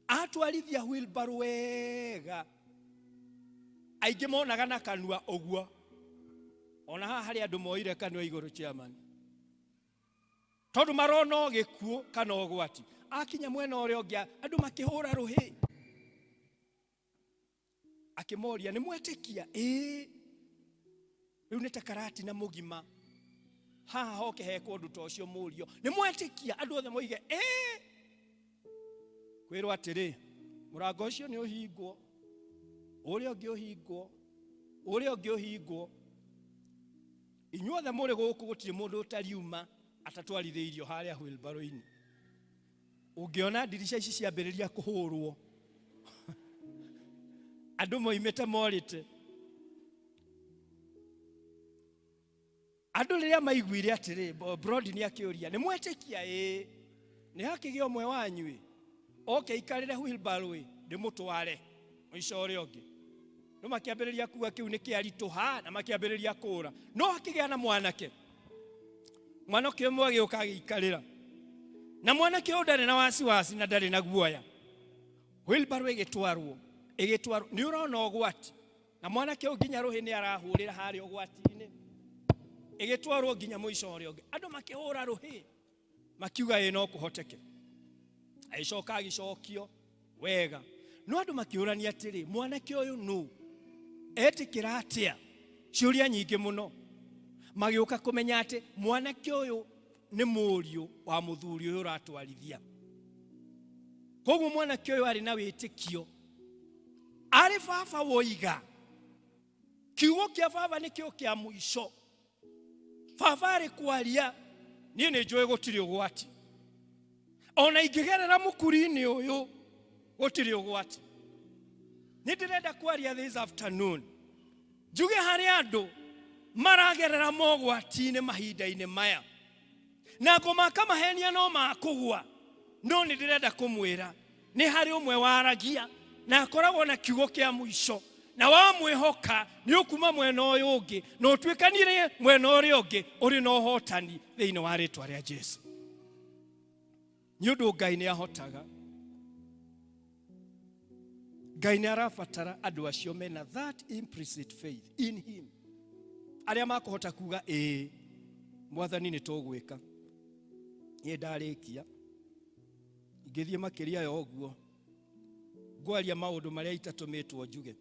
atwarithia wheelbarrow wega, aingĩ monaga na kanua ũguo. Ona haha harĩ andũ moire kanua igũrũ, chairman, tondũ marona o gĩkuũ kana ũgwati. Akinya mwena ũrĩa ũngĩ, andũ makĩhũra rũhĩ. Akĩmoria, nĩ mwetĩkia? Ĩĩ. Rĩu nĩ ta karati na mũgima haha hoke hekwo ũndũ ta ũcio, mũrio, nĩ mwetĩkia? Andũ othe moige ĩĩ. Kwĩrwo atĩrĩ, mũrango ũcio nĩ ũhingwo, ũrĩa ũngĩ ũhingwo, ũrĩa ũngĩ ũhingwo. Inyuothe mũrĩ gũkũ, gũtirĩ mũndũ ũtariuma atatwarithĩirio harĩa wheelbarrow-inĩ. Ũngĩona ndirica ici ciambĩrĩria kũhũrwo, andũ moimĩte morĩte. Andũ rĩrĩa maiguire atĩrĩ, Brody nĩ akĩũria, nĩ mwetĩkia? Ĩĩ. Nĩ hakĩgĩa ũmwe wanyu ĩ oke aikarĩre wheelbarrow ĩ ndĩmũtware mũico ũrĩa ũngĩ? No makĩambĩrĩria kuga kĩu nĩ kĩaritũha, na makĩambĩrĩria kũũra. No hakĩgĩa na mwanake, mwanake ũmwe agĩũka agĩikarĩra, na mwanake ũyũ ndarĩ na wasiwasi na ndarĩ na guoya. Wheelbarrow ĩgĩtwarwo, ĩgĩtwarwo, nĩ ũrona ũgwati, na mwanake ũyũ nginya rũhĩ nĩ arahũrĩra harĩa ũgwati-inĩ. Ĩgĩtwarwo nginya mũico ũrĩa ũngĩ, andũ makĩhũra rũhĩ, makiuga ĩ no kũhoteke. Agĩcoka agĩcokio wega, no andũ makĩũrania atĩrĩ, mwanake ũyũ nũ etĩkĩra atĩa? Ciũria nyingĩ mũno. Magĩũka kũmenya atĩ mwanake ũyũ nĩ mũriũ wa mũthuri ũyũ ũratwarithia. Koguo mwanake ũyũ arĩ na wĩtĩkio, arĩ baba woiga, kiugo kĩa baba nĩkĩo kĩa mũico. Baba arĩ kwaria, niĩ nĩ njũĩ gũtirĩ ũgwati, ona ingĩgerera mũkuri-inĩ ũyũ gũtirĩ ũgwati. Nĩ ndĩrenda kwaria this afternoon, njuge harĩ andũ maragerera mogwati-inĩ mahinda-inĩ maya, na ngũmaka mahenia no makũgwa, no nĩ ndĩrenda kũmwĩra nĩ harĩ ũmwe waragia na akoragwo na kiugo kĩa mũico, na wamwĩhoka nĩ ũkuma mwena ũyũ ũngĩ na ũtuĩkanire mwena ũrĩa ũngĩ ũrĩ na ũhotani thĩinĩ wa rĩtwa rĩa Jesu. Nĩ ũndũ Ngai nĩ ahotaga, Ngai nĩ arabatara andũ acio mena that implicit faith in him, arĩa makũhota kuga, ĩĩ Mwathani, nĩ tũgwĩka. Niĩ ndarĩkia, ingĩthiĩ makĩria ya ũguo, ngwaria maũndũ marĩa itatũmĩtwo njuge.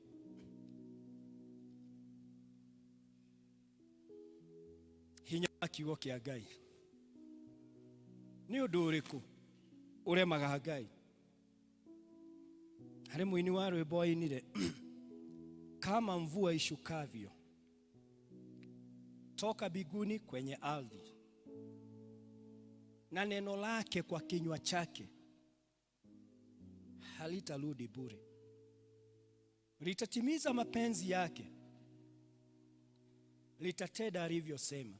Hinya wa kiugo kĩa Ngai, nĩ ũndũ ũrĩkũ ũremaga Ngai? Harĩ mũini wa rwĩmbo ainire, kama mvua ishukavyo toka mbinguni kwenye ardhi, na neno lake kwa kinywa chake halitarudi bure, litatimiza mapenzi yake, litatenda alivyosema.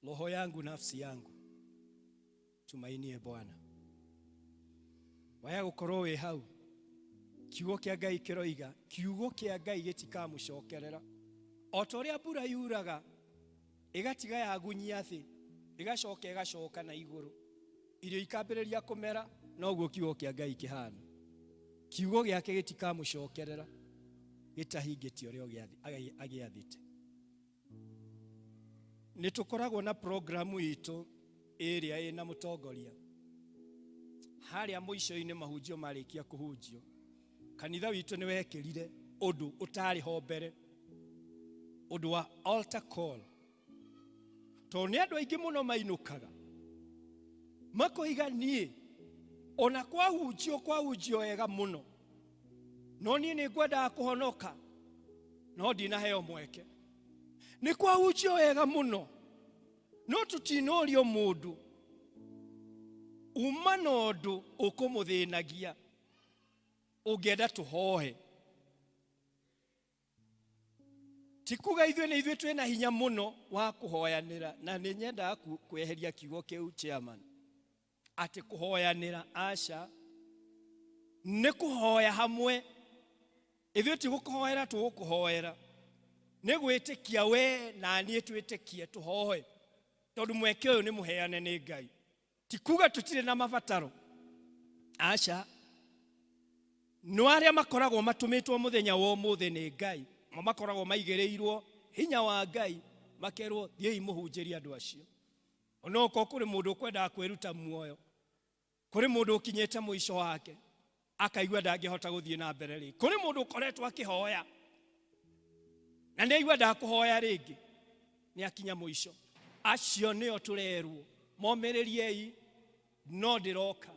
Roho yangu, nafsi yangu, tumainie Bwana. Waya gũkorwo wĩ hau, kiugo kĩa Ngai kĩroiga, kiugo kĩa Ngai gĩtikamũcokerera. O ta ũrĩa mbura yuraga ĩgatiga yagunyia thĩ, ĩgacoka ĩgacoka na igũrũ, irio ikambĩrĩria kũmera, noguo kiugo kĩa Ngai kĩhana. Kiugo gĩake gĩtikamũcokerera gĩtahingĩtie ũrĩa agĩathĩte. Nĩ tũkoragwo na programu itũ ĩrĩa ĩna mũtongoria. Harĩa mũico-inĩ mahunjio marĩkia kũhunjio, kanitha witũ nĩ wekĩrire ũndũ ũtarĩ ho mbere, ũndũ wa altar call. Tondũ nĩ andũ aingĩ mũno mainũkaga makoiga niĩ ona kwahunjio kwahunjio wega mũno, no niĩ nĩ ngwendaga kũhonoka no ndinaheo mweke. Nĩ kwahunjio wega mũno no tũtinorio mũndũ uma na ũndũ ũkũmũthĩnagia ũngĩenda tũhoe. Ti kuga ithuĩ nĩ ithuĩ twĩna hinya mũno wa kũhoyanĩra, na nĩ nyendaga kweheria kiugo kĩu chairman, atĩ kũhoyanĩra, aca, nĩ kũhoya hamwe. Ithuĩ ti gũkũhoera tũgũkũhoera, nĩ gwĩtĩkia we na niĩ twĩtĩkie tũhoe, tondũ mweke ũyũ nĩ mũheane nĩ Ngai. Ti kuga tũtirĩ na mabataro, aca, no arĩa makoragwo matũmĩtwo mũthenya wa ũmũthĩ nĩ Ngai, mo makoragwo maigĩrĩirwo hinya wa Ngai, makerwo thiĩi mũhunjĩrie andũ acio. Onokorwo kũrĩ mũndũ ũkwendaga kwĩruta muoyo, kũrĩ mũndũ ũkinyĩte mũico wake akaigua ndangĩhota gũthiĩ na mbere rĩngĩ, kũrĩ mũndũ ũkoretwo akĩhoya na nĩ aigua ndakũhoya rĩngĩ, nĩ akinya mũico. Acio nĩo tũrerwo momĩrĩriei, no ndĩroka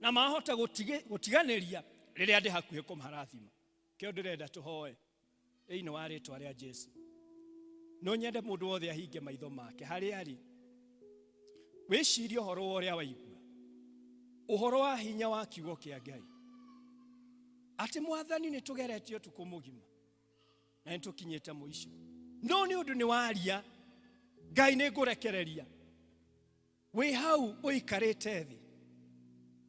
na mahota gũtiganĩria rĩrĩa ndĩ hakuhĩ kũmarathima. Kĩo ndĩrenda tũhoe thĩinĩ wa rĩtwa rĩa Jesu. No nyende mũndũ wothe ahinge maitho make harĩa arĩ, wĩcirie ũhoro wa ũrĩa waigua, ũhoro wa hinya wa kiugo kĩa Ngai, atĩ Mwathani nĩ tũgeretie ũtukũ mũgima na nĩ tũkinyĩte mũico, no nĩ ũndũ nĩ waria Ngai nĩ ngũrekereria. Wĩ hau ũikarĩte thĩ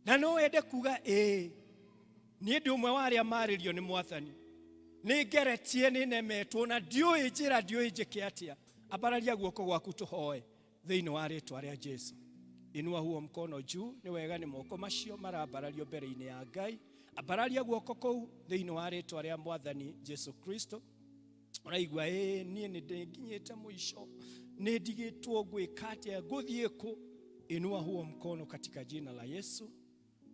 na no wende kuga ĩĩ, niĩ ndĩ ũmwe wa arĩa marĩrio nĩ Mwathani, nĩ ngeretie, nĩ nemetwo na ndiũĩ njĩra, ndiũĩ njĩke atĩa. Ambararia guoko gwaku tũhoe thĩinĩ wa rĩtwa rĩa Jesu. Inua huo mkono juu. Nĩ wega, nĩ moko macio marambarario mbere-inĩ ya Ngai. Ambararia guoko kũu thĩinĩ wa rĩtwa rĩa Mwathani Jesu Kristo. Ũraigua ĩĩ, niĩ nĩ ndĩnginyĩte mũico, nĩ ndigĩtwo, ngwĩka atĩa, ngũthiĩ kũ? Inua huo mkono katika jina la Yesu,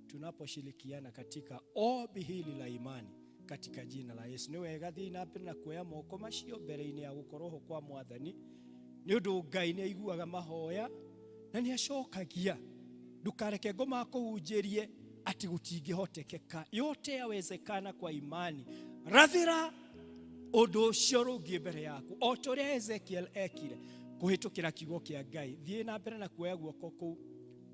tunaposhirikiana katika ombi hili la imani katika jina la Yesu. Nĩ wega, thiĩ na mbere na kuoya moko macio mbere-inĩ ya gũkorwo ho kwa Mwathani, nĩ ũndũ Ngai nĩ aiguaga mahoya na nĩ acokagia. Ndũkareke ngoma kũhunjĩrie atĩ gũtingĩhotekeka, yote yawezekana kwa imani. Rathĩra ũndũ ũcio rũngiĩ mbere yaku o ta ũrĩa Ezekiel ekire kũhĩtũkĩra kiugo kĩa Ngai. Thiĩ na mbere na kuoya guoko kũu,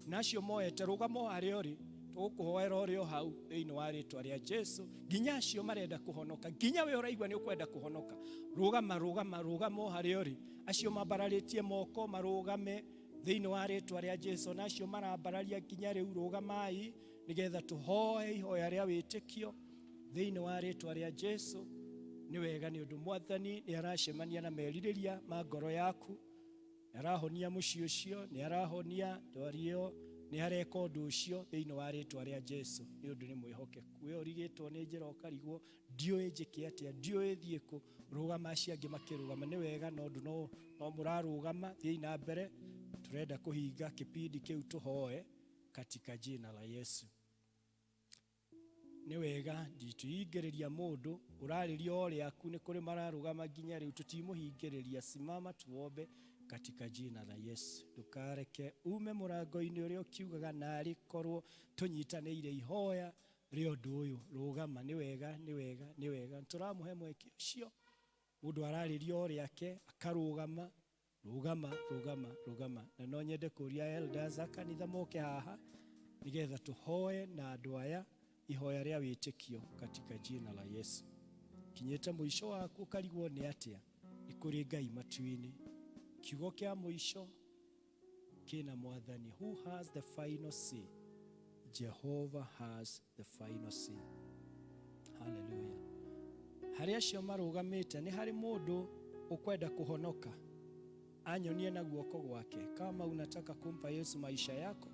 na acio moete rũgamo harĩa ũrĩ, tũgũkũhoera ũrĩ o hau thĩinĩ wa rĩtwa rĩa Jesu, nginya acio marenda kũhonoka, nginya we ũraigua nĩ ũkwenda kũhonoka, rũgama, rũgama, rũgama o harĩa ũrĩ. Acio mambararĩtie moko marũgame thĩinĩ wa rĩtwa rĩa Jesu, na acio marambararia nginya rĩu, rũgamai nĩgetha tũhoe ihoya rĩa wĩtĩkio thĩinĩ wa rĩtwa rĩa Jesu. Nĩ wega, nĩ ũndũ Mwathani nĩ aracemania na merirĩria ma ngoro yaku, nĩ arahonia mũciĩ ũcio, nĩ arahonia ndwari ĩyo, nĩ areka ũndũ ũcio thĩinĩ wa rĩtwa rĩa Jesu, nĩ ũndũ nĩ mwĩhokeku. We ũrigĩtwo nĩ njĩra ũkarigwo ndiũĩ njĩke atĩa, ndiũĩ thiĩ kũ, rũgama, acio angĩ makĩrũgama. Nĩ wega, no ũndũ no mũrarũgama, thiĩi na mbere, tũrenda kũhinga kĩpindi kĩu tũhoe katika jina la Yesu. Nĩ wega, nditũhingĩrĩria mũndũ ũrarĩria o rĩaku, nĩ kũrĩ mararũgama nginya rĩu, tũtimũhingĩrĩria. Simama tuombe katika jina la Yesu. Ndũkareke ume mũrango-inĩ ũrĩa ũkiugaga narĩ korwo tũnyitanĩire ihoya rĩa ũndũ ũyũ. Rũgama, nĩ wega, nĩ wega, nĩ wega, tũramũhe mweke ũcio. Mũndũ ararĩria o rĩake akarũgama, rũgama, rũgama, rũgama. Na no nyende kũria elders a kanitha moke haha nĩgetha tũhoe na andũ aya ihoya rĩa wĩtĩkio katika jina la Yesu. Kinyĩte mũico waku ũkarigwo nĩ atĩa, nĩ kũrĩ Ngai matu-inĩ. Kiugo kĩa mũico kĩna Mwathani. Who has the final say? Jehovah has the final say. Hallelujah. Harĩ acio marũgamĩte, nĩ harĩ mũndũ ũkwenda kũhonoka, anyonie na guoko gwake. Kama unataka kumpa Yesu maisha yako,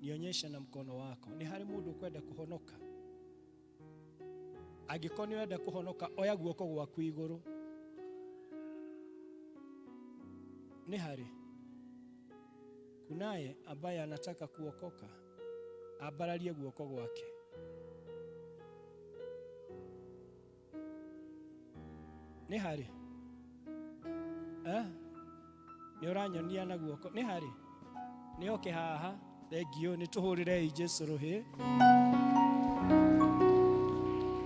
nionyeshe na mkono wako. Nĩ harĩ mũndũ ũkwenda kũhonoka? Angĩkorwo nĩ ũrenda kũhonoka, oya guoko gwaku igũrũ. Nĩ harĩ kunaye ambaye anataka kuokoka ambararie guoko gwake. Nĩ harĩ eh? Nĩ ũranyonia na guoko. Nĩ harĩ nĩ oke haha. Thengiũ, nĩ tũhũrĩrei Jesu rũhĩ.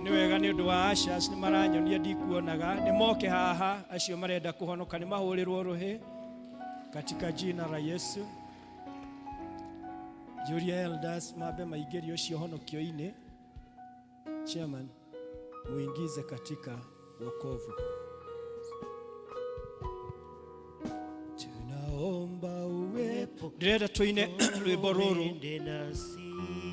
Nĩ wega nĩ ũndũ wa ushers nĩ maranyonia ndikuonaga. Nĩ moke haha acio marenda kũhonoka, nĩ mahũrĩrwo rũhĩ katika jina la Yesu. Njũria elders mambe maingĩrie ũcio honokio-inĩ. Chairman, muingize katika wokovu. Tunaomba uwepo. Ndĩrenda tuine rwĩmbo rũrũ, Uende nasi.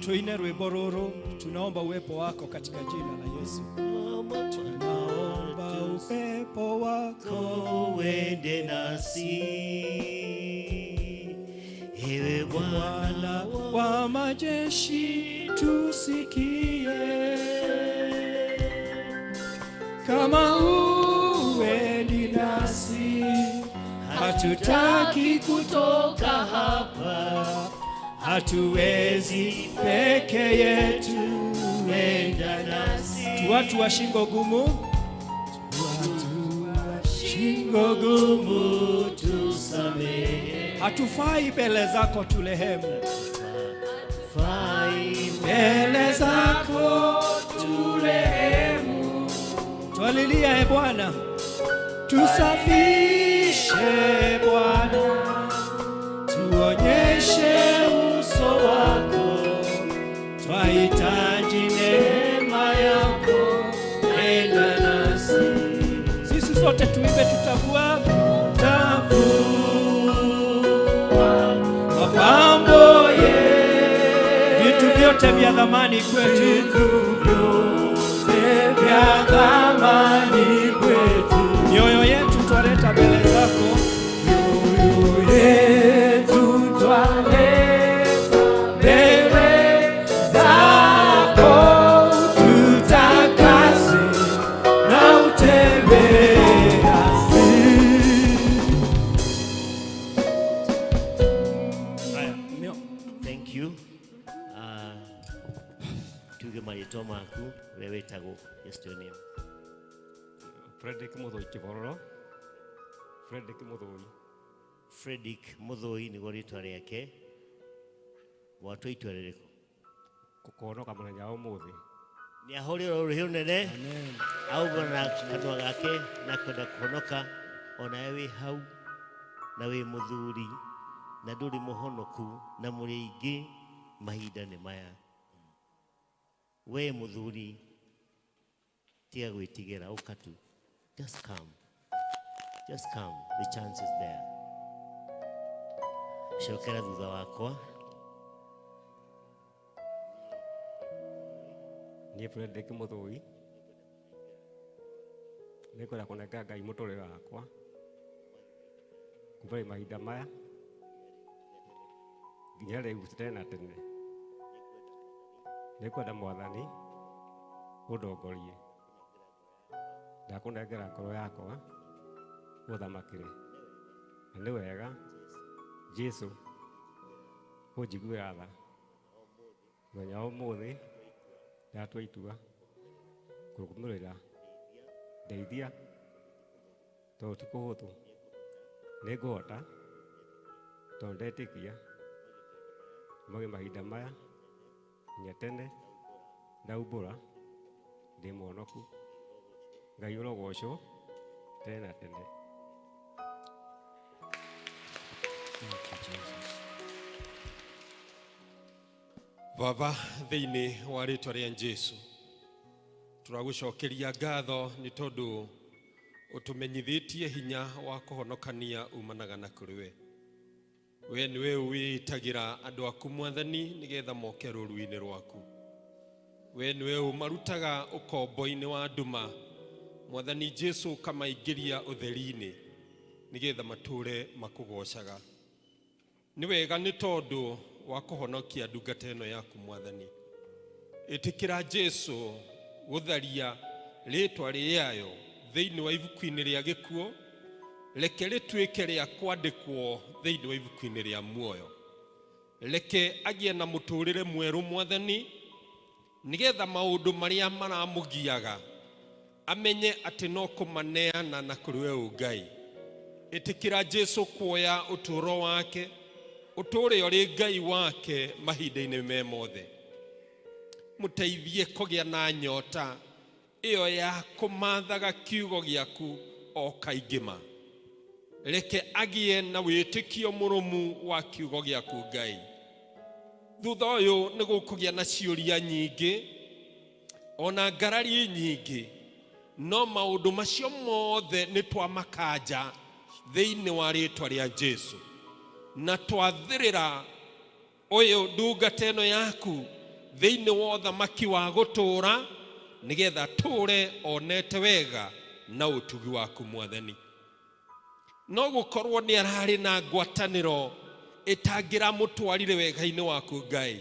Tuine rwĩmbo rũrũ. Tunaomba uwepo wako katika jina la Yesu. Tunaomba uwepo wako Uende nasi. Ewe Bwana Bwana wa majeshi, tusikie kama uendi nasi, hatutaki kutoka hapa, hatuwezi peke yetu, enda nasi. Tu watu wa shingo gumu, tu watu wa shingo gumu, tusamehe, hatufai mbele zako, turehemu. Fai Mbele zako turehemu, twalilia e Bwana, tusafishe Bwana, tuonyeshe uso wako, twahitaji neema yako, enda nasi. Sisi sote tuimbe, tutavua tavua mapambo yetu, vitu vyote vya thamani kwetu, vitu vyote vya thamani kwetu, mioyo yetu twaleta mbele zako, mioyo yetu twaleta mbele zako, tutakase na utembee nasi. Haya, mio. Thank you. Tuge marĩtwa maku ũrĩa wĩtagwo, just your name. Fredrick Muthoi Kibororo. Fredrick Muthoi. Fredrick Muthoi nĩguo rĩtwa rĩake. Watua itua rĩrĩkũ? Kũhonoka mũthenya wa ũmũthĩ. Nĩ ahũrĩrwo rũhĩ rũnene auma na kanua gake na kwenda kũhonoka. Onawe wĩ hau na wĩ mũthuri na ndũrĩ mũhonoku na mũrĩ aingĩ, mahinda nĩ maya. We mũthuri, tiga gwĩtigĩra, ũka tu. Just come, just come, the chance is there. Cokera thutha wakwa. Niĩ Fredrick Muthoi nĩngwenda kũnengera Ngai mũtũrĩre wakwa kuma mahinda maya nginya rĩu tene na tene. Nĩngwenda Mwathani ũndongorie. Ndakũnengera ngoro yakwa ũthamakĩre, na nĩ wega Jesu kũnjiguĩra tha. Mũthenya wa ũmũthĩ ndatua itua kũrũmĩrĩra. Ndeithia tondũ ti kũhũthũ. Nĩngũhota tondũ ndetĩkia kumagĩa mahinda maya nginya tene. Ndaumbũra ndĩ mũhonoku. Ngai ũrogocwo tene na tene. Thank you, Jesus. Baba, thĩinĩ wa rĩtwa rĩa Jesu tũragũcokeria ngatho nĩ tondũ ũtũmenyithĩtie hinya wa kũhonokania umanaga na kũrĩ we. We nĩwe wĩtagĩra andũ aku Mwathani nĩgetha moke rũru-inĩ rwaku. We nĩwe ũmarutaga ũkombo-inĩ wa nduma Mwathani Jesu, ũkamaingĩria ũtheri-inĩ nĩgetha matũre makũgocaga. Nĩ wega nĩ tondũ wa kũhonokia ndungata ĩno yaku Mwathani. Ĩtĩkĩra Jesu gũtharia rĩtwa rĩayo thĩinĩ wa ibuku-inĩ rĩa gĩkuũ Reke rĩtuĩke rĩa kwandĩkwo thĩinĩ wa ibuku-inĩ rĩa muoyo. Reke agĩe na mũtũrĩre mwerũ Mwathani, nĩgetha maũndũ marĩa maramũgiaga amenye atĩ no kũmaneana na kũrĩ we Ngai. Ĩtĩkĩra Jesu kuoya ũtũũro wake, ũtũũre ũrĩ Ngai wake mahinda-inĩ me mothe. Mũteithie kũgĩa na nyota ĩyo ya kũmathaga kiugo gĩaku o kaingĩ ma. Reke agĩe na wĩtĩkio mũrũmu wa kiugo gĩaku Ngai. Thutha ũyũ nĩ gũkũgĩa na ciũria nyingĩ ona ngarari nyingĩ, no maũndũ macio mothe nĩ twamakanja thĩinĩ wa rĩtwa rĩa Jesu, na twathĩrĩra ũyũ ndungata ĩno yaku thĩinĩ wa ũthamaki wa gũtũũra, nĩgetha tũũre onete wega na ũtugi waku Mwathani. No gũkorwo nĩ ararĩ na ngwatanĩro ĩtangĩramũtwarire wega-inĩ waku Ngai.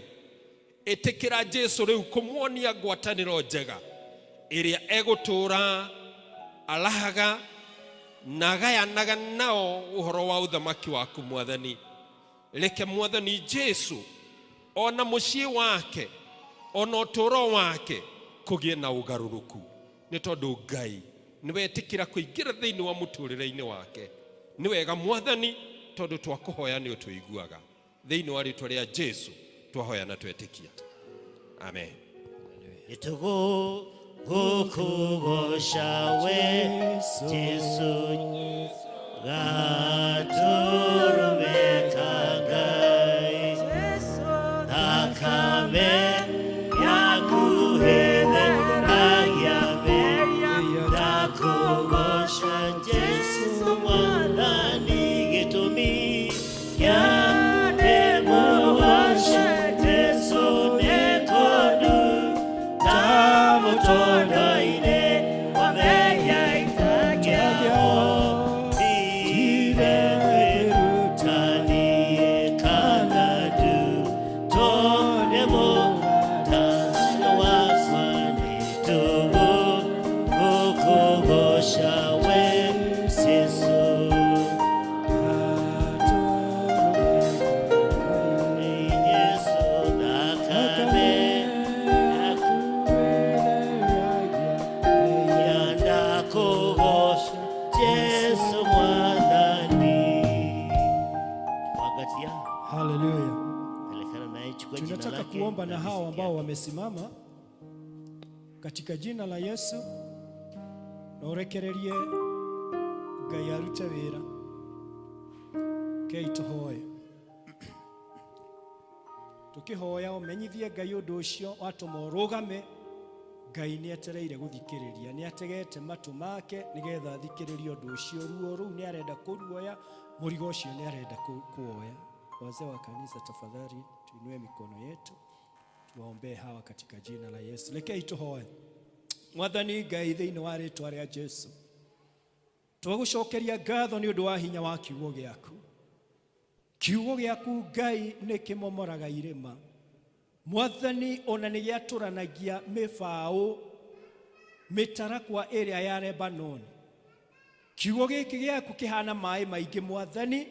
Ĩtĩkĩra Jesu rĩu kũmuonia ngwatanĩro njega ĩrĩa egũtũũra arahaga na agayanaga nao ũhoro wa ũthamaki waku Mwathani. Reke Mwathani Jesu ona mũciĩ wake ona ũtũũro wake kũgĩe na ũgarũrũku, nĩ tondũ Ngai nĩwetĩkĩra kũingĩra thĩinĩ wa mũtũũrĩre-inĩ wake. Nĩ wega Mwathani, tondũ twakũhoya nĩ ũtũiguaga. Thĩinĩ wa rĩtwa rĩa Jesu twahoya na twetĩkia, amen. Nĩtũgũ gũkũgoca we Jesu, gatũrũme ka Ngai, thakame yaku ĩtheragia mehia. Ndakũgoca Jesu Mwathani, gĩtũmi kĩa ndĩmũgoce Jesu nĩ tondũ tamũtondoire wa mehia itangĩahotire kwĩruta niĩ kana nduto nĩ mũtano wakwa. Nĩtũgũ gũkũgoca we Jesu. Jesu, thakame yaku ndakũgoca Jesu Mwathani. Wagatia, Haleluya. pelekana naye, chukua jina Tunataka lake kuomba na hao risiti ambao yake. Wamesimama katika jina la Yesu, na ũrekererie Ngai arute wĩra. Kei tũhoe. Tũkĩhoya ũmenyithie Ngai ũndũ ũcio watũma ũrũgame. Ngai nĩ etereire gũthikĩrĩria, nĩ ategete matũ make nĩgetha athikĩrĩrie ũndũ ũcio. Ruo rũu nĩ arenda kũruoya, mũrigo ũcio nĩ arenda kuoya. Wazee wa kanisa, tafadhali tuinue mikono yetu tuwaombee hawa katika jina la Yesu. Rekei tũhoe. Mwathani Ngai, thĩinĩ wa rĩtwa rĩa Jesu, twagũcokeria ngatho nĩ ũndũ wa hinya wa kiugo gĩaku. Kiugo gĩaku Ngai nĩ kĩmomoraga irĩma, Mwathani, ona nĩ gĩatũranagia mĩbaũ mĩtarakwa ĩrĩa ya Lebanoni. Kiugo gĩkĩ gĩaku kĩhana maĩ maingĩ, Mwathani,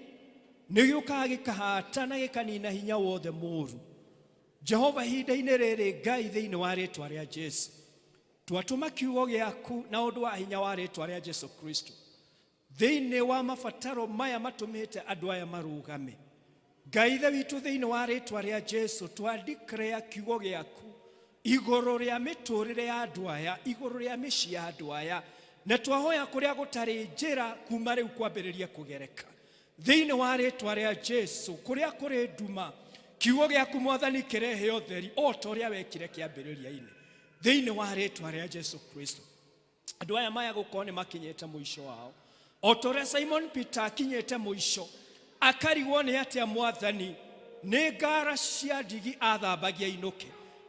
nĩ gĩũkaga gĩkahata na gĩkanina hinya wothe mũũru. Jehova, ihinda-inĩ rĩrĩ Ngai, thĩinĩ wa rĩtwa rĩa Jesu, twatũma kiugo gĩaku na ũndũ wa hinya wa rĩtwa rĩa Jesu Kristo thĩinĩ wa mabataro maya matũmĩte andũ aya marũgame. Ngai Ithe witũ, thĩinĩ wa rĩtwa rĩa Jesu, twa declare kiugo gĩaku igũrũ rĩa mĩtũrĩre ya andũ aya, igũrũ rĩa mĩciĩ ya andũ aya, na twahoya kũrĩa gũtarĩ njĩra kuma rĩu kwambĩrĩria kũgereka thĩinĩ wa rĩtwa rĩa Jesu. Kũrĩa kũrĩ nduma, kiugo gĩaku Mwathani kĩrehe ũtheri o ta ũrĩa wekire kĩambĩrĩria-inĩ thĩinĩ wa rĩtwa rĩa Jesu Kristo. Andũ aya maya gũkorwo nĩ makinyĩte mũico wao, o ta ũrĩa Simon Peter akinyĩte mũico akarigwo nĩ atĩa Mwathani, nĩ ngara cia ndigi athambagia inũke,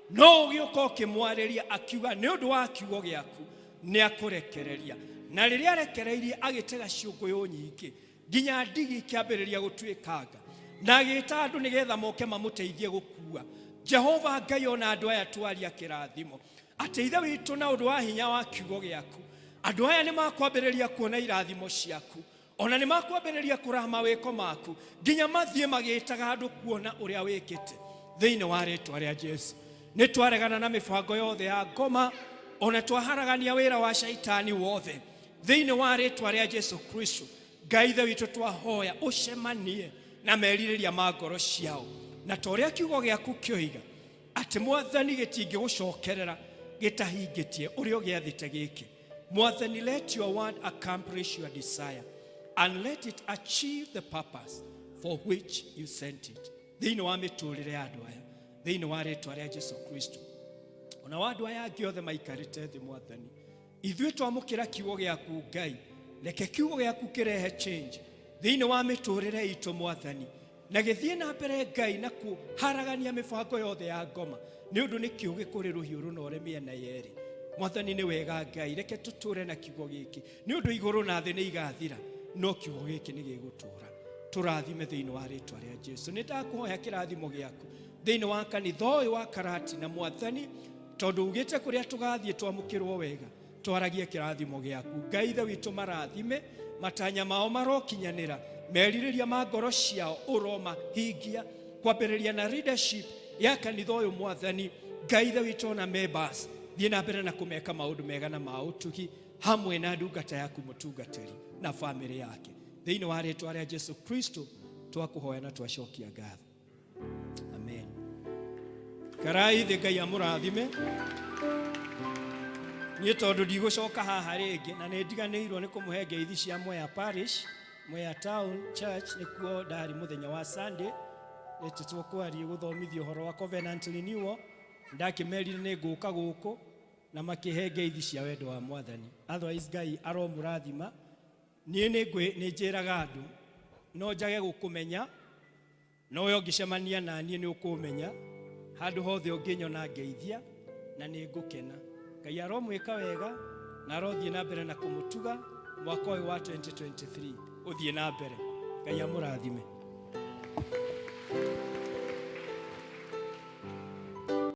no ũgĩũka ũkĩmwarĩria akiuga nĩ ũndũ wa kiugo gĩaku nĩ akũrekereria. Na rĩrĩa arekereirie, agĩtega ciũngũyũ nyingĩ nginya ndigi ikĩambĩrĩria gũtuĩkanga, na agĩta andũ nĩgetha moke mamũteithie gũkua. Jehova Ngai, ona andũ aya twaria kĩrathimo atĩ Ithe witũ, na ũndũ wa hinya wa kiugo gĩaku, andũ aya nĩ makwambĩrĩria kuona irathimo ciaku. Ona nĩ makwambĩrĩria kũraha mawĩko maku nginya mathiĩ magĩtaga andũ kuona ũrĩa wĩkĩte thĩinĩ wa rĩtwa rĩa Jesu. Nĩ twaregana na mĩbango yothe ya ngoma, ona twaharagania wĩra wa shaitani wothe thĩinĩ wa rĩtwa rĩa Jesu Kristo. Ngai Ithe witũ, twahoya ũcemanie na merirĩria ma ngoro ciao, na ta ũrĩa kiugo gĩaku kĩoiga atĩ Mwathani gĩtingĩgũcokerera gĩtahingĩtie ũrĩa ũgĩathĩte gĩke. Mwathani, let your word accomplish your desire and let it achieve the purpose for which you sent it thĩinĩ wa mĩtũrĩre ya andũ aya, thĩinĩ wa rĩtwa rĩa Jesu Kristo. Ona wa andũ aya angĩ othe maikarĩte thĩ, Mwathani, ithuĩ twamũkĩra kiugo gĩaku, Ngai, reke kiugo gĩaku kĩrehe change thĩinĩ wa mĩtũrĩre itũ, Mwathani, na gĩthiĩ na mbere, Ngai, na kũharagania mĩbango yothe ya ngoma, nĩ ũndũ nĩ kĩũgĩ kũrĩ rũhiũ rũnore mĩena yerĩ. Mwathani, nĩ wega, Ngai, reke tũtũre na kiugo gĩkĩ, nĩ ũndũ igũrũ na thĩ nĩ igathira, no kiugo gĩkĩ nĩ gĩgũtũra. Tũrathime thĩinĩ wa rĩtwa rĩa Jesu. Nĩ ndakũhoya kĩrathimo gĩaku thĩinĩ wa kanitha ũyũ wa Karatina, Mwathani, tondũ ugĩte kũrĩa tũgathiĩ twamũkĩrwo wega, twaragie kĩrathimo gĩaku. Ngai Ithe witũ, marathime, matanya mao marokinyanĩra, merirĩria ma ngoro ciao ũromahingia, kwambĩrĩria na leadership ya kanitha ũyũ. Mwathani Ngai Ithe witũ, ona members, thiĩ na mbere na kũmeka maũndũ mega na ma ũtugi, hamwe na ndungata yaku mũtungatĩri na famĩlĩ yake. Thĩinĩ wa rĩtwa rĩa Jesu Kristo twakũhoya na twacokia ngatho, amen. Karai thĩ, Ngai amũrathime. Niĩ tondũ ndigũcoka haha rĩngĩ na nĩ ndiganĩirwo nĩ kũmũhe ngeithi cia Mwea Parish, Mwea Town Church, nĩkuo ndarĩ mũthenya wa Sunday etĩtwo kwaria gũthomithio ũhoro wa covenant renewal. Ndakĩmerire nĩ ngũka gũkũ na makĩhe ngeithi cia wendo wa Mwathani. Otherwise, Ngai aromũrathima. Niĩ nĩ njĩraga andũ, no njage gũkũmenya, no we ũngĩcemania na niĩ nĩ ũkũmenya. Handũ hothe ũngĩnyona, ngeithia na nĩ ngũkena. Ngai aromwĩka wega na arothiĩ na mbere na kũmũtuga. Mwaka ũyũ wa 2023 ũthiĩ na mbere. Ngai amũrathime.